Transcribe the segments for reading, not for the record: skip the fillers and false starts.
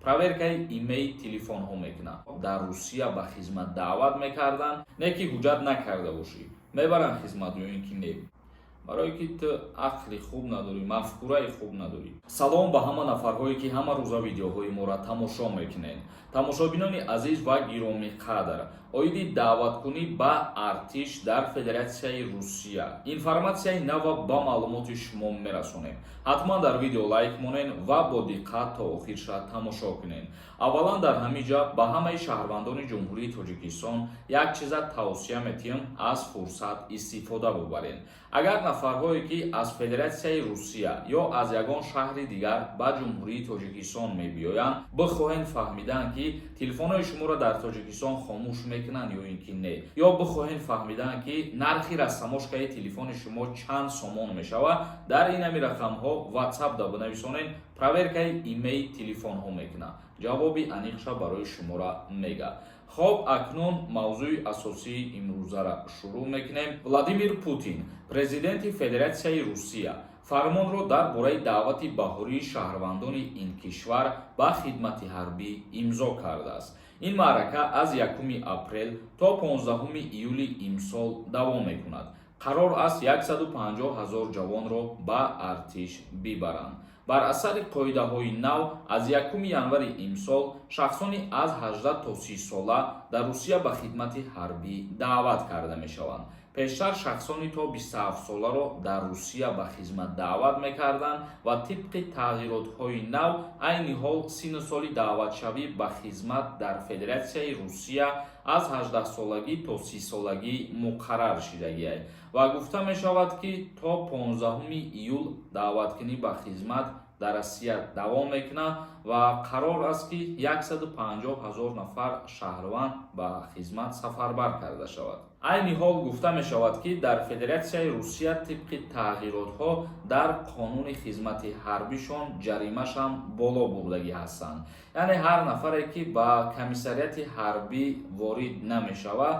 Проверкаи IMEI телефонҳо мекунад. Дар Русия ба хизмат даъват мекарданд, не ки ҳуҷҷат накарда бошӣ, мебаранд хизмат ё ин ки не? Барое ки ту ақли хуб надорӣ, мафкураи хуб надорӣ. Салом ба ҳама нафарҳое, ки ҳама рӯза видеоҳои моро тамошо мекунед. Тамошобинони азиз ва гиромиқадр, оиди даъваткунӣ ба артиш дар Федератсияи Русия информатсияи нава ба маълумоти шумо мерасонем. Ҳатман дар видео лайк монед ва бо диққат то охирша тамошо кунед. Аввалан, дар ҳамин ҷа ба ҳамаи шаҳрвандони Ҷумҳурии Тоҷикистон як чиза тавсия метиҳам: аз фурсат истифода бубаред. Агар нафарҳое, ки аз Федератсияи Русия ё аз ягон шаҳри дигар ба Ҷумҳурии Тоҷикистон мебиёянд, бихоҳед фаҳмидан, ки телефонҳои шуморо дар Тоҷикистон хомӯш мекунанд ё ин ки не, ё бихоҳед фаҳмидан, ки нархи растаможкаи телефони шумо чанд сомон мешавад, дар инами рақамҳо WhatsApp да бинависонед. Проверкаи IMEI телефонҳо мекунад, ҷавоби аниқша барои шуморо мега. Хоб, акнун мавзӯи асосии имрӯзаро шурӯъ мекунем. Владимир Путин, президенти Федератсияи Русия, фармонро дар бораи даъвати баҳории шаҳрвандони ин кишвар ба хидмати ҳарбӣ имзо кардааст. Ин маърака аз 1 апрел то 15 июли имсол давом мекунад. Қарор аст, 150 ҳазор ҷавонро ба артиш бибаранд. Бар асари қоидаҳои нав, аз 1 январи имсол шахсони аз 18 то 30 сола дар Русия ба хидмати ҳарбӣ даъват карда мешаванд. Пештар шахсони то 27 соларо дар Русия ба хизмат даъват мекарданд ва тибқи тағйиротҳои нав, айни ҳол синну соли даъватшавӣ ба хизмат дар Федератсияи Русия аз 18-солагӣ то 30-солагӣ муқаррар шидагиай ва гуфта мешавад, ки то 15 июл даъваткунӣ ба хизмат дар Россия давом мекунад ва қарор аст, ки 150 ҳазор нафар шаҳрванд ба хизмат сафарбар карда шавад. Айни ҳол гуфта мешавад, ки дар Федератсияи Русия тибқи тағйиротҳо дар қонуни хизмати ҳарбишон ҷаримашам боло бурдагӣ ҳастанд. Яъне ҳар нафаре, ки ба комиссариати ҳарбӣ ворид намешавад,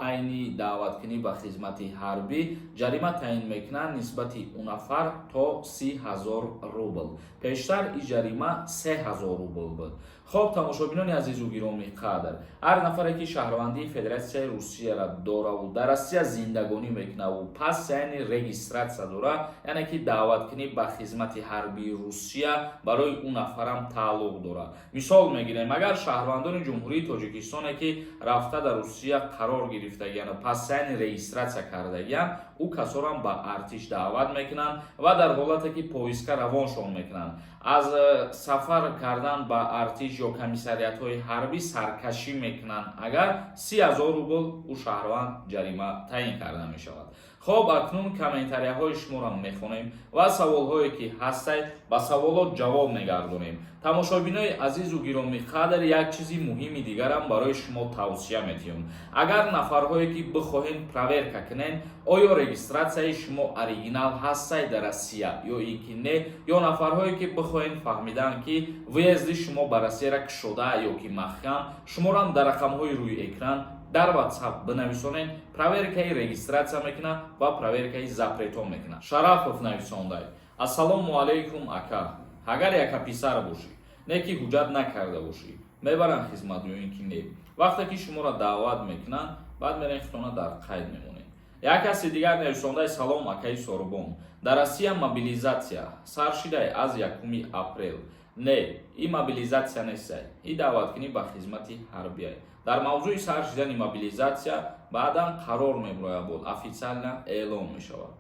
айни даъваткунӣ ба хизмати ҳарбӣ ҷарима таъин мекунанд нисбати ӯ нафар то 30 000 рубл. Пештар ин ҷарима 3000 рубл буд. Хоб, тамошобинони азизу гиромӣ қадр, ҳар нафаре, ки шаҳрвандии Федератсияи Русияро дораву дар Россия зиндагонӣ мекунаву пас, яъне регистрация дора, яъне ки даъваткунӣ ба хизмати ҳарбии Русия барои ӯ нафарам тааллуқ дорад. Мисол мегирем, агар шаҳрвандони Ҷумҳурии Тоҷикистоне, ки рафта дар Русия қарор гирифтагияну пас, яъне регистрация кардагиянд, ӯ касорам ба артиш даъват мекунанд ва дар ҳолате ки повестка равоншон мекунанд, аз сафар кардан ба артиш ё комиссариатҳои ҳарбӣ саркашӣ мекунанд, агар 30 000 рубл ӯ шаҳрванд ҷарима таъин карда мешавад. Хоб, акнун комментарияҳои шуморо мехонем ва саволҳое, ки ҳастай, ба саволот ҷавоб мегардонем. Тамошобинои азизу гиромиқадр, як чизи муҳими дигарам барои шумо тавсия метиҳам. Агар нафарҳое, ки бихоҳед проверка кунед, оё регистратсияи шумо оригинал ҳастай дар Россия ё ин ки не, ё нафарҳое, ки бихоҳед фаҳмидан, ки въезди шумо ба Россияра кушода ё ки маҳкам, шуморам дар рақамҳои рӯи экран дар WhatsApp бинависонед. Проверкаи регистрация мекунад ва проверкаи запретҳо мекунад. Шарафов нависондай: «Ассалому алайкум, ака. Агар яка писар бошӣ, не ки ҳуҷҷат накарда бошӣ, мебаранд хизмат ё ин ки не?» Вақте ки шуморо даъват мекунанд, баъд мерен, хитона дар қайд мемонед. Як каси дигар нависондаи: «Салом, акаи Сорбон. Дар Россия мобилизация сар шидай аз 1 апрел?» Не, ин мобилизация нестай, ин даъваткунӣ ба хизмати ҳарбиай. Дар мавзӯи сар шидани мобилизация баъдан қарор мебирояд, буд официально эълон мешавад.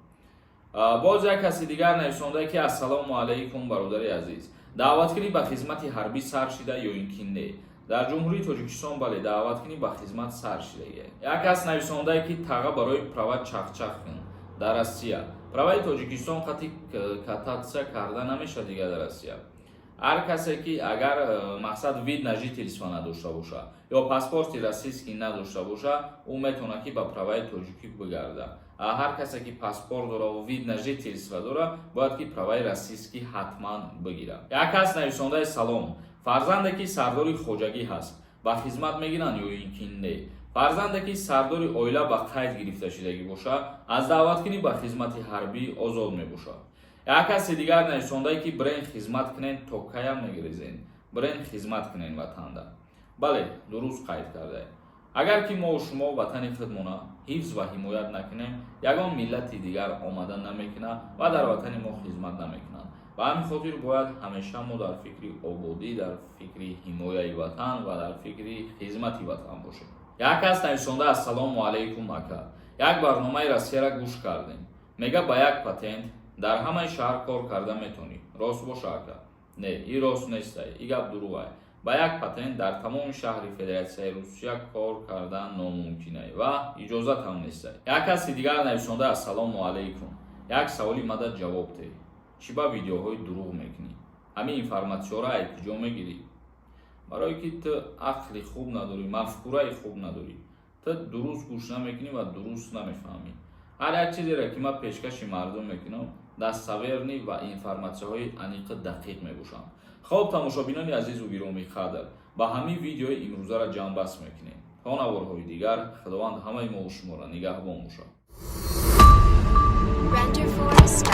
Боз як каси дигар нависонда, ки: «Ассалому алайкум, бародари азиз. Даъваткунӣ ба хизмати ҳарбӣ сар шида ё ин ки не дар Ҷумҳурии Тоҷикистон?» Бале, даъваткунӣ ба хизмат сар шидагия. Як кас нависондае, ки: «Таға, барои права чахчах кун. Дар Россия праваи Тоҷикистон қати кататься карда намешавад дига. Дар Россия ҳар касе, ки агар мақсад вид на жительство надошта боша ё паспорти российский надошта боша, ӯ метавонад, ки ба праваи тоҷикӣ бигарда. Ҳар касе, ки паспорт дора ва вид на жительство дора, бояд, ки праваи российский ҳатман бигирад. Як кас нависондаи: «Салом. Фарзанде, ки сардори хоҷагӣ ҳаст, ба хизмат мегиранд ё ин ки не?» Фарзанде, ки сардори оила ба қайд гирифта шудагӣ бошад, аз даъваткунӣ ба хизмати ҳарбӣ озод мебошад. Як каси дигар нависондае, ки: «Бирен, хизмат кунен, то каям мегирезен?» Бирен, хизмат кунен ватанда. Бале, дуруст қайд кардаед. Агар ки мо шумо ватани худмона ҳифз ва ҳимоят накунем, ягон миллати дигар омада намекунад ва дар ватани мо хизмат намекунанд. Ба ҳамин хотир бояд ҳамеша мо дар фикри ободӣ, дар фикри ҳимояи ватан ва дар фикри хизмати ватан бошем. Як кас нависонда: «Ассалому алайкум, ака. Як барномаи Россияра гӯш кардем, мега, ба як патент дар ҳамаи шаҳр кор карда метонӣ. Рост боша, ака?» Не, и рост нестай, и гап дурӯғай. Ба як патент дар тамоми шаҳри Федератсияи Русия кор кардан номумкинай ва иҷозат ҳам нестай. Як каси дигар нависонда: «Ассалому алайкум, як саволи мада ҷавоб деҳ. Чӣ ба видеоҳои дурӯғ мекунӣ? Ҳамин информатсияро ай куҷо мегирӣ?» Барое ки ту ақли хуб надорӣ, мафкураи хуб надорӣ, ту дуруст гӯш намекунӣ ва дуруст намефаҳмӣ. Ҳар як чизеро, ки ман пешкаши мардум мекунам, достоверный ва информатсияҳои аниқу дақиқ мебошанд. Хоб, тамошобинони азизу гиромӣ қадр, ба ҳамин видеои имрӯзаро ҷамъбаст мекунем. То наворҳои дигар Худованд ҳамаи мову шуморо нигаҳбон бошад. Render Forest.